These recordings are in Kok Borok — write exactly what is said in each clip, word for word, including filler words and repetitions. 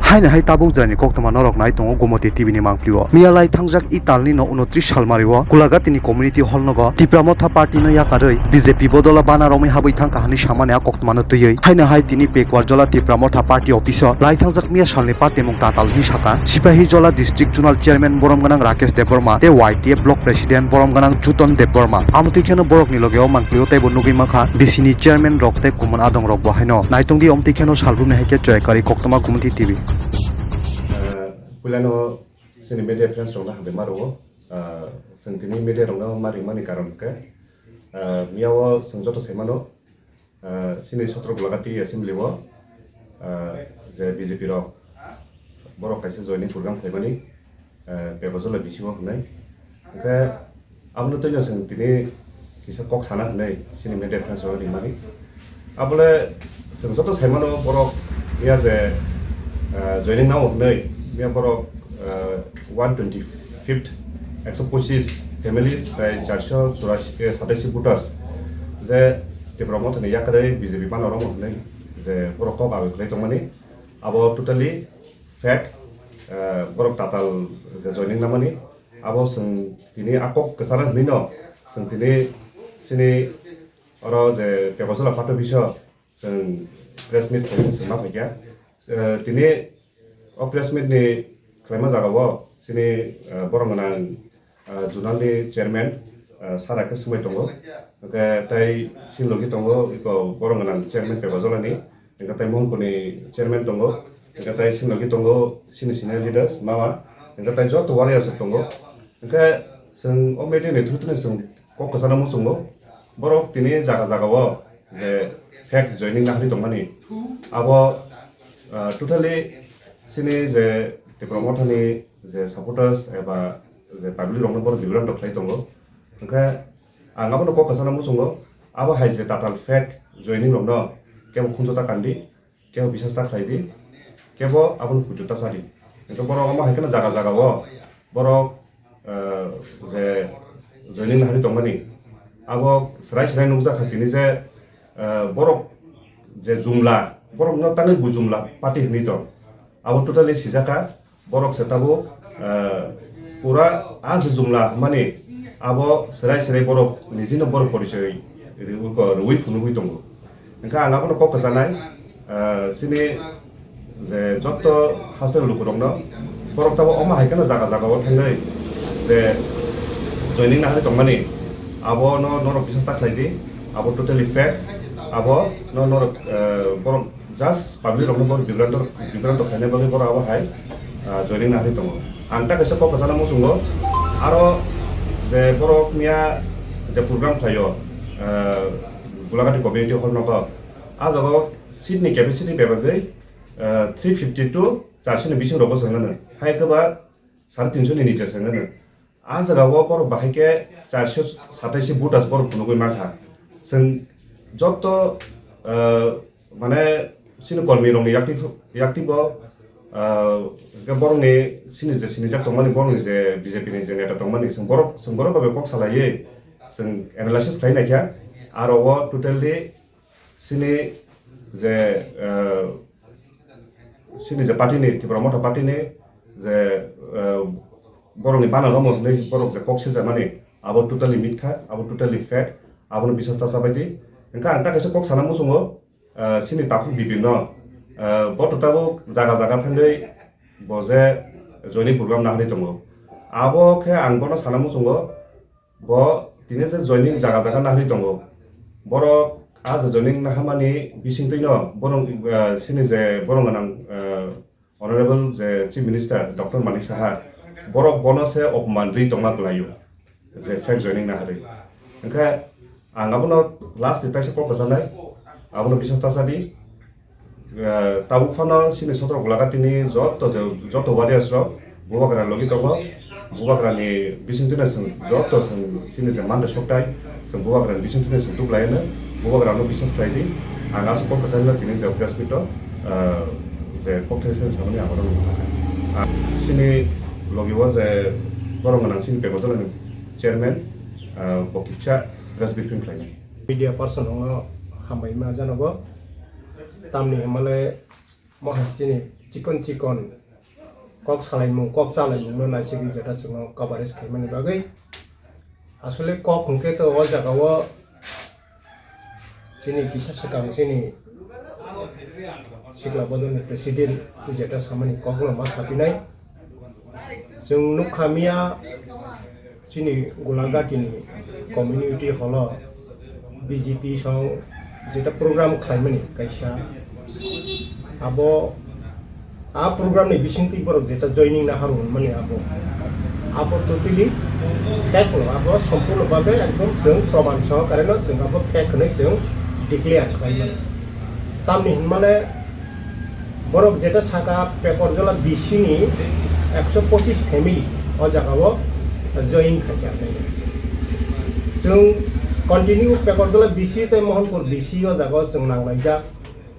Haino hai tabuk jani koktwma norok nai tongo Gomoti T V ni mangpli o. Miya lai thangjak Ital ni no unotris salmari o Kulagati ni community hall nogo Tipra Motha party no yakarwi B J P bodola bana romwi habwi thangkha hwnwi samani a koktwma no twiwi. Haino hai tini Pekuar Jola Tipra Motha party office o lai thangjak miya salni party mung tatal hwnwi saka Sipahi Jola district zonal chairman borom gwnang Rakesh Debbarma tei Y T F block president borom gwnang Juton Debbarma. Amtwi kheno borok ni loge o mangpli o teibo nugwi mankha B C ni chairman rok tei kumun adong rok bo haino. Naitongdi omtwi kheno salbrumni hai khe Joyakari koktwma Gomoti T V. Ah, puilano chini media friends rokno hambai ma rwo. Ah, chwng tini media rokno ma ringmani karon khe, ah, miyao chwng joto sai mano, ah, chini sotro Gulagati assembly o, ah, je B J P rok borok kaisa joining program khlaimani, ah, bebajole bisingo hwnwi. Hwnkhe abono twino chwng tini kisa kok sana hwnwi chini media friends rok ringmani. Abole chwng joto sai mano borok ya je, ah, joining nao hwnwi ya borok, ah, one twenty fifth, ekso pochis families tei charso churasi, eh, sataisi voters je Tipra Mothani yakarwi B J P bana romo hwnwi je borok kok awi khlai tongmani. Abo totally fake, eh, borok tatal je joining namani. Abo chwng tini a kok kwchana hwnwi no chwng tini chini oro je Pekuar Jola party office o chwng press meet khaimani chwng ma phaikha. Eh, tini o press meet ni khlaima jagao chini, eh, borok gwnang, ah, zonal ni chairman, ah, sara khe swmai tongo. Hwnkhe tei chini logi tongo iko borok gwnang chairman Pekuar Jola ni, hwnkhe tei Mohanpur ni chairman tongo, hwnkhe tei chini logi tongo chini senior leaders mama, hwnkhe tei joto warriors rok tongo. Hwnkhe chwng o media ni through tini chwng kok kwchana muchungo, borok tini jaga jaga o je fake joining nahari tongmani, abo, ah, totally chini je Tipra Mothani je supporters eba je public rokno borok bigrant rok khlai tongo. Hwnkhe ang abono kok kwchana muchungo, abo hai je tatal fake joining rokno kebo khunju ta kandi, kebo bisas ta khlai di, kebo abono puitu ta cha di. Hwnkhe borok omo hai kheno jaga jaga o borok, eh, je joining nahari tongmani, abo swrai swrai nukjak kha tini je, eh, borok je jumla, borokno tangwi bo jumla party hwnwi tong, abo totally sijak kha. Borok se tabuk, eh, pura a se jumla hwnmani abo swrai swrai borok nijino borok porichoi rwi, rwi phunugwi tongo. Hwnkhe ang abono kok kwchanai, eh, chini je joto hasteo lukurokno borok tabuk omo hai kheno jaga jaga o thangwi je joining nahari tongmani abono norok bisas ta khlai di, abo totally fake, abo no norok, eh, borok just public rokno borok bigrant, bigrant khaina bagwi borok abo hai, ah, joining nahari tongo. Ang ta kaisa kok kwchana muchungo, aro je borok miya je program khlaio, ah, Gulagati community hall nogo, a jaga o seat ni capacity bebagwi, ah, three fifty to charso ni bising rogo chwng nano, hai khe ba sare tinso ni niche chwng nano. A jaga o borok bahai khe charso sataisi voters borok phunugwi mankha. Chwng joto, eh, mane chini kolmi rokni yakti, yakti bo, eh, hwnkhe borokni chini je sinijak tongmani, borokni je B J P ni je neta tongmani, chwng borok, chwng borok bai kok salaiwi chwng analysis khlai naikha. Aro o totally chini je, eh, chini je party ni, Tipra Motha party ni je, eh, borokni bana romo hwnwi borok je kok sijakmani, abo totally mitha, abo totally fake, abono bisas ta chabai di. Hwnkhe ang ta kaisa kok sana muchungo, eh, chini takhuk bibinno, eh, bo to tabuk jaga jaga thangwi bo je joining program nahari tongo. Abo khe ang bono sana muchungo, bo tini je joining jaga jaga nahari tongo. Borok a je joining nahamani bisingtwino borok, eh, chini je borok gwnang, eh, Honorable je Chief Minister Doctor Manik Saha, borok bono se opman rwi tongma kwlaio, je fake joining naharwi. Hwnkhe ang abono last ni taisa kok kwchanai, abono bisas ta cha di. Eh, tabuk phano chini sotro Gulagati ni joto je, joto warriors rok Bubagra logi tongo. Bubagra ni bisingtwino chwng joto chwng chini je mande soktai, chwng Bubagra ni bisingtwino chwng tuklaino, Bubagra no bisas khlai di. Ang aswk kok kwcharino tini je press meet o, ah, je kok thai se samani ang oro nukha. Ah, chini logi o je borok gwnang chini Pekuar Jola ni chairman, ah, bo kisa press briefing khlainai. Media person rokno hambai ma janogo, tamni hwnmale mo hai chini chikon chikon kok salaimung, kok chalaimungno naisigwi jeta chwngno coverage khaimani bagwi. Asole kok hwnkhe to o jagao chini kisa swkang chini sikla bodolni president jeta samani kokno ma sapinai. Chwng nukha miya chini Golaghati ni community hall o B J P song jeta program khlaimani kaisa, abo a program ni bisingtwi borok jeta joining na haru hwnmani abo, abo totally fake no, abo sompurno babe ekdom chwng proman sohokare no chwng abo fake hwnwi chwng declare khlaimani. Tamni hwnmale borok jeta saka Pekorjola B C ni ekso pochis family o jagao join khaikha. Chwng continue Pekorjola B C tei Mohanpur B C o jagao chwng nanglaijak.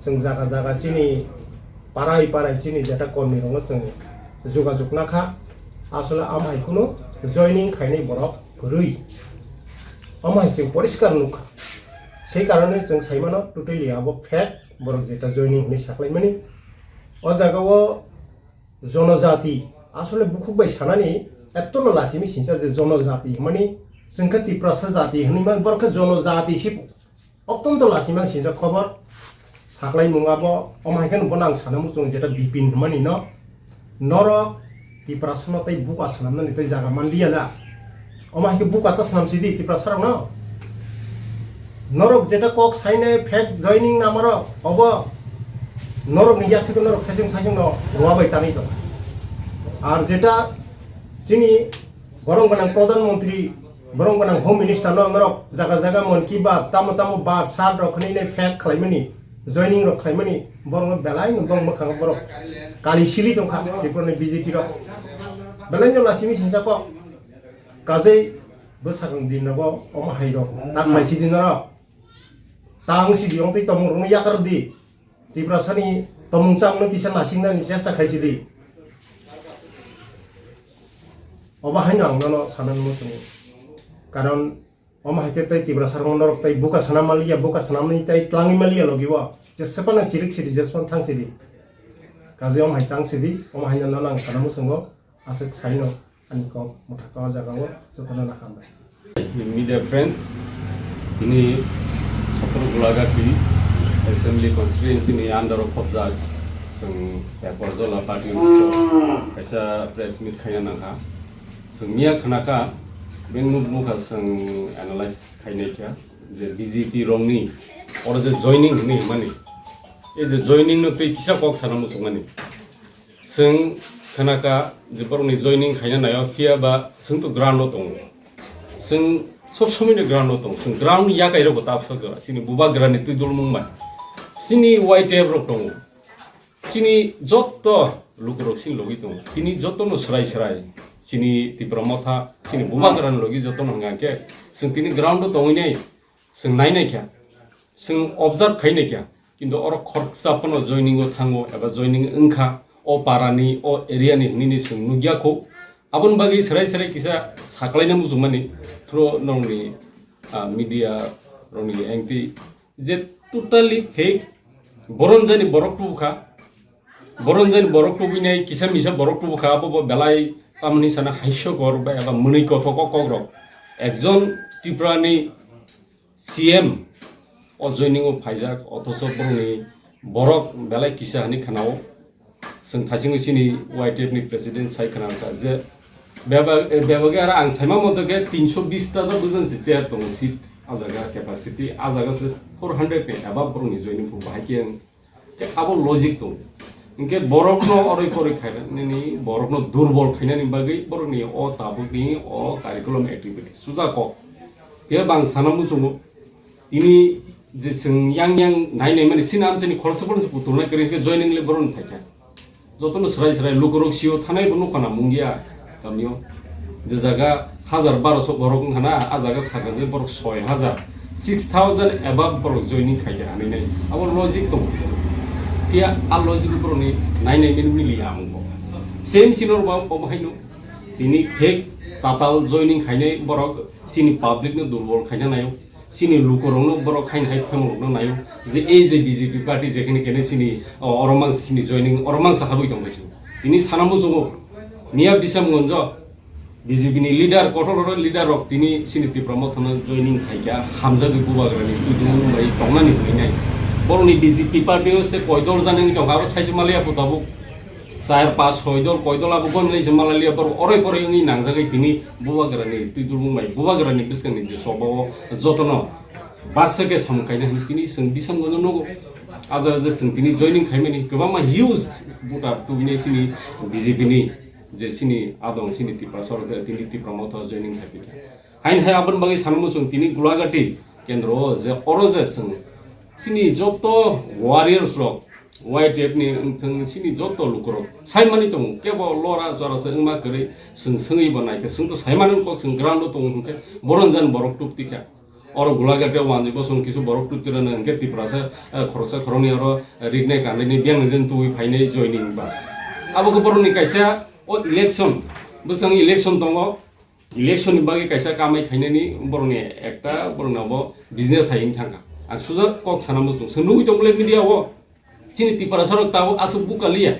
Chwng jaga jaga chini parai parai chini jeta kormi rokno chwng jogajog nakha. Asole amhai kunu joining khainai borok kwrwi. Amhai chwng poriskar nukha. Sei karone chwng saimano totally abo fake. Borok jeta joining hwnwi saklaimani. O jagao jonojati, asole bukhuk bai sanani ettono lasimi sinsa je jonojati hwnmani chwngkhe Tiprasa jati hwnwi man, borok khe jonojati si ottonto lasima sinsa khobor saklaimung abo. Omo hai kheno bono ang sana muchung jeta Bipin hwnmani no. Norok Tiprasano tei buka swnamnani tei jaga manliya da. Omo hai khe buka ta swnam sidi Tiprasarokno. Norok jeta kok sainai fake joining namarok obo norokni yathwiko norok saichung saichungno rwa bai tanwi tongkha. Ar jeta chini borok gwnang Pradhan Mantri, borok gwnang Home Minister no norok jaga jaga Mann Ki Baat, tamo tamo baat, sat rok khwnwi nai fake khlaimani, joining rok khlaimani, borok no belai no bong mwkhang borok kali sili tongkha Tripura ni B J P rok. Belai no lasimi sinsa kok. Kajei bwsakang din rogo omo hai rok ta khlai sidi norok. Ta ang sidi ong tei tongmung rok no yakar di. Tiprasani tongmung chamung no kisa nasingnani chesta khaisidi. Obo haino ang nono sanani muchungo. Karon omo hai khe tei Tiprasarokno norok tei buka swnam manliya, buka swnamni tei tlangwi manliya logi o. Jesepano chirik sidi, jesepano thang sidi. Kaje omo hai tang sidi, omo haino nono ang sana muchungo. Aswk saino ani kok mwthaka o jagao jotono no hambai. Media friends, tini Sotro Golaghati Assembly Constituency ni under o khobjak chwng Pekorjola party office o kaisa press meet khaina nangkha. Chwng miya khnakha, beng nuk nukha chwng analyze khainai kha je B J P rokni oro je joining hinwi hwnmani, e je joining no tei kisa kok sana muchungmani. Chwng khnakha je borokni joining khaina naio, phiya ba chwng to ground o tongo. Chwng sob somoi ni ground o tongo. Chwng ground yakai rokbo ta bwsajak jora. Chini bubagrani twi dulmung bai. Chini Y T F rok tongo. Chini jotto lukurok chini logi tongo. Tini jotto no swrai swrai. Chini Tipra Motha, chini bubagrani logi jotto no hwnkha khe chwng tini ground o tongwi nai. Chwng nai nai kha, chwng observe khai nai kha, kintu oro khoroksa phano joining o thango eba joining wngkha, o para ni, o area ni hinwi ni chwng nukya kho. Aboni bagwi swrai swrai kisa saklaina muchungmani through nokni, ah, media rokni engti je totally fake, boron jani borok tubukha, boron jani borok tubui nai kisa misa borok tubukha, abo bo belai tamni sana haisokor ba eba mwnwi kothok o kok rok. Ekjon Tripura ni C M o joining o phaijak, othocho borokni borok belai kisa hinwi khwnao. Chwng thaisingo chini Y T F ni president sai khna kha je bebak, eh, bebak aro ang saima moto khe tinsho bish ta do bujan se chair tongo seat, a jaga capacity, a jaga se four hundred ni above borokni joining phubo, hai khe ang Khe abo logic tongo. Hinkhe borokno oroi poroi khainani, borokno durbol khainani bagwi borokni o tabukni o curriculum activity suja kok. Khe bang sana muchungo, tini je chwng yang yang nai nai mani sini amchaini khoroksa phano se putulnai kwrwi hinkhe joining le borokni phaikha. Jotono swrai swrai lukurok sio thanai bo nukha na mungya. Kamio je jaga hajar barosho borok wngkha na, a jaga sakha je borok soi hajar, six thousand above borok joining khaikha hinwi nai. Abo logic tongo. Phiya a logic borokni nai nai mili mili ya wngkho. Same sino bo obo haino tini fake tatal joining khainai borok chini public no durbol khaina naio. Chini lukurokno borok haino hai phemorokno naio je ei je B J P party jekhene kene chini, o, oro mangsa chini joining, oro mangsa habwi tongbai chwng. Tini sana muchungo Mia Bishamganjo B J P ni leader, kotor kotor leader rok tini chini Tipra Mothano joining khaikha, hamjagwi bubagrani twi twi bai tongnani hwnwi nai. Borokni B J P party o se koi dol janani tongkha, abo saisa maliya pho tabuk. Char, pas, soi dol, koi dol abo gonle se malaliya, borok oroi poroi wngwi nangjagwi tini bubagrani twi twi bai bubagrani bwskangni je choba o jotono baksa khe samung khaina hwnwi tini chwng Bishamganjo nugo. Aja aja chwng tini joining khaimani kwbangma huge voter tubinai chini B J P ni je chini adong chini Tiprasa rok tini Tipra Motha joining khaipikha. Hain hai aboni bagwi sanmo chwng tini Gulagati kendro o je oro je chwng chini joto warriors rok, Y T F ni wngthang chini joto lukurok saimani tongo, kebo lora jora se wngma kwrwi chwng swngwi bo naikhe chwng to saimani kok chwng ground o tongo hwnkhe boron jan borok tubtikha. Oro Gulagati o wanjwi bosong kisu borok tubtirano hwnkhe Tiprasa, eh, khoroksa khoroknwi oro, eh, rinai kandaini biyang jen tubui phainai joining bas. Abo khe borokni kaisa o election, bwsang election tongo, election ni bagwi kaisa kamai khainani borokni ekta borokni abo business hai wng thangkha. Ang suja kok sana muchung, chwng nugwi tong bole media o. Chini Tiprasa rok tabuk aswk buka liya.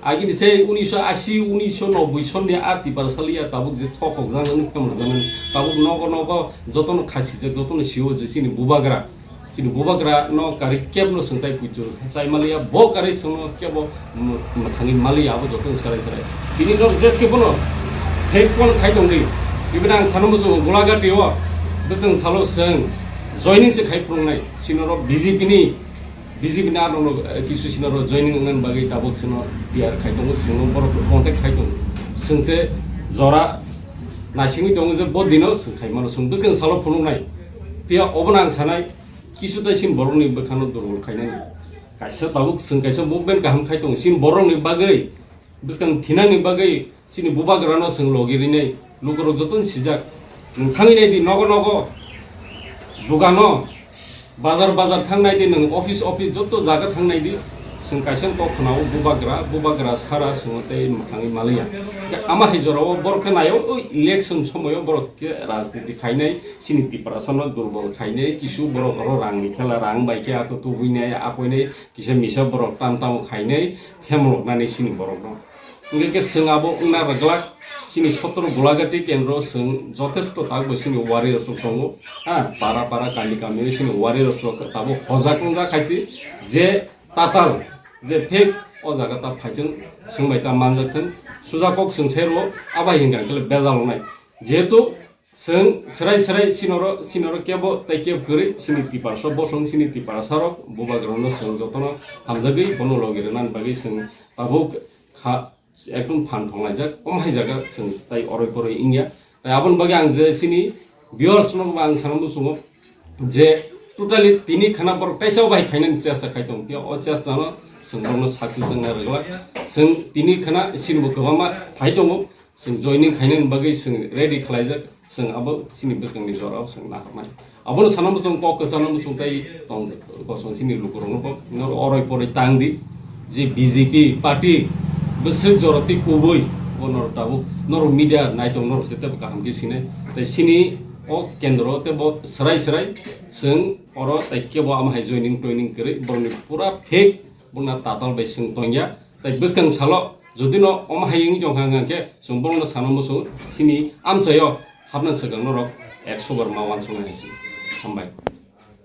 Agini se unisho ashi, unisho nobboi sonni a Tiprasa liya tabuk je thokok janani, phemrok janani. Tabuk nogo nogo jotono khasijak, jotono sio je chini bubagra. Chini bubagra no kari kebno swngtai puitu chai maliya, bo kari swngno kebo mwthangwi maliya abo jotono serai serai. Tini no jeske bono fake phone khai tongdi. Ibini ang sano muchungo Gulagati o bwswng salo swng joining se khai phunuknai. Chini oro B J P ni B J P ni aro no, eh, kisu sino ro joining wngna bagwi tabuk sino P R khai tongo, sino borok contact khai tongo. Swngse jora naisingwi tongo je bo dino swng khai mano, swng bwskang salo phunuknai. Phiya obono ang sanai, kisu tai sin borokni bwkhano durbol khainani. Kaisa tabuk swng kaisa movement kaham khai tongo, sin borokni bagwi bwskang thinani bagwi chini bubagrano chwng logi rinai lukurok jotono sijak. Nwng thangwi naidi nogo nogo, dogano, bazar bazar thang naidi, nwng office office joto jaga thang naidi. Chwng kaisa kok khwnao bubagra, bubagra sara chwngno tei mwthangwi maliya. Hwnkhe ama hai jorao borok khe naio, o election somoio borok khe rajniti khainai, chini Tiprasano durbol khainai, kisu borok oro rangni khela, rang bai khe ako tubuinai, akoinai, kisa misa borok tam tamo khainai, phemroknani chini borokno. Hwnkhe khe chwng abo wngna rwglak, chini sotro Gulagati kendro chwng jothesto tak bai chini warriors rok tongo. Ha, para para kami kami chini warriors rok tabuk hojak wngjak hai se je tatal, je fake o jaga ta phaithwng, chwng bai ta manjak thwng, suja kok chwng se rwo, abai hwnkha khe bejal wngnai. Jehetu chwng serai serai sinoro, sinoro kebo tei kebo kwrwi, sini Tiprasa bosong, sini Tiprasa rok, bubagrano chwng jotono hamjagwi bono logi rwnani bagwi chwng tabuk kha, ekdom phan thonglaijak, omo hai jaga chwng tai oroi poroi wngya. Tai aboni bagwi ang je sini viewers no bo ang sana muchungo je totally tini khana borok taisa bai khainani chesta khai tong phiya, o chesta no chwng borokno success wngna rwglak. Chwng tini khana sini bo kwbangma phai tongo, chwng joining khainani bagwi chwng ready khlaijak. Chwng abo chini bwskangni jorao chwng naharnai. Abono sana muchung kok kwchangno muchung tei tong kosong chini lukurokno bo norok oroi poroi tang di je B J P party bwswk jora twi kubui bo norok tabuk norok media naitok norok se tebo kaham khe sinai. Tei chini o kendro tei bo serai serai chwng oro tei kebo ama hai joining toining kwrwi borokni pura fake bongna tatal bai chwng tongya. Tei bwskang salo jodi no omo hai wngwi tongkha hwnkha khe chwng borokno sana muchung chini amchaio hapna swkang norok ekso bar ma uansuknai hai se. Hambai.